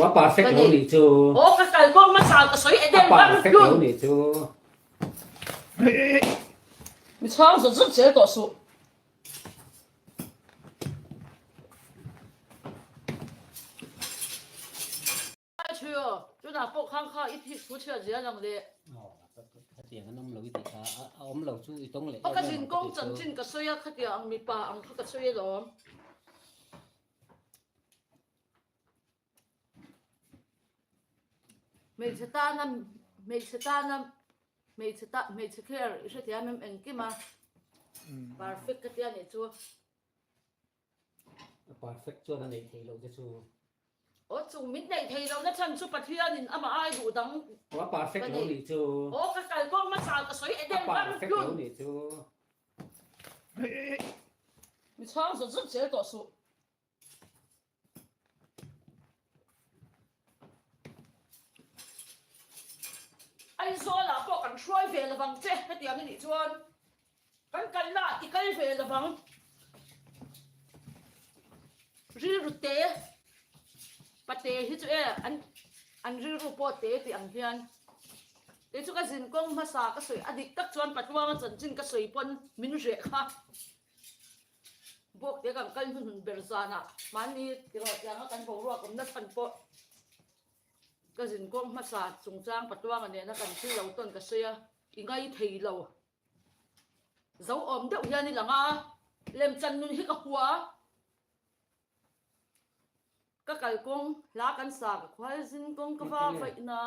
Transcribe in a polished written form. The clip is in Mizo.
A perfect lo nih chu. Aw ka kal kawng hmasa ka sawi Eden ram A perfect lo nih chu. Mi chhang zut zut zel tawh suh. Tunah pawh khang kha i thik thu chhiat zel ang le. Khatiang an awm lo i tih kha a awm lo chu i tawng leh em em ang ka tih chu. Ka zinkawng chanchin ka sawi a khatiang ang mipa ang kha ka sawi alawm. Hmeichhe tana hmeichhe tana hmeichhe ta hmeichhe care i hrethiam em engkim a perfect ka tia nih chu. A perfect chuan a neih theih loh te chu. Aw chung min neih theih loh na chhan chu Pathianin amah ai duh dang. Aw a perfect lo nih chu. Aw ka kal kawng hmasa ka sawi Eden ram A perfect lo nih chu. Mi chhang zut zut zel tawh suh. Aizawl ah pawh kan hruai ve lovang che hetiang i nih chuan kan kalna ah i kal ve lovang. Rilru te pate hi chu e an an rilru pawh te tih ang hian kei chu ka zin kawng hmasa ka sawi a dik tak chuan Patluanga chanchin ka sawi pawn min reh kha. Bawk te kan kal hnuhnun ber zanah mahni tiraw tianga kan boruak awmna chhan pawh ka zinkawng hmasa chungchang Patluanga nena kan thil lo tawn ka sawi a, i ngai thei lo. Zo awm deuh hian i lang a, lemchan nun hi ka hua. Ka kalkawng hla kan sa ka khual zinkawng ka va vaihna.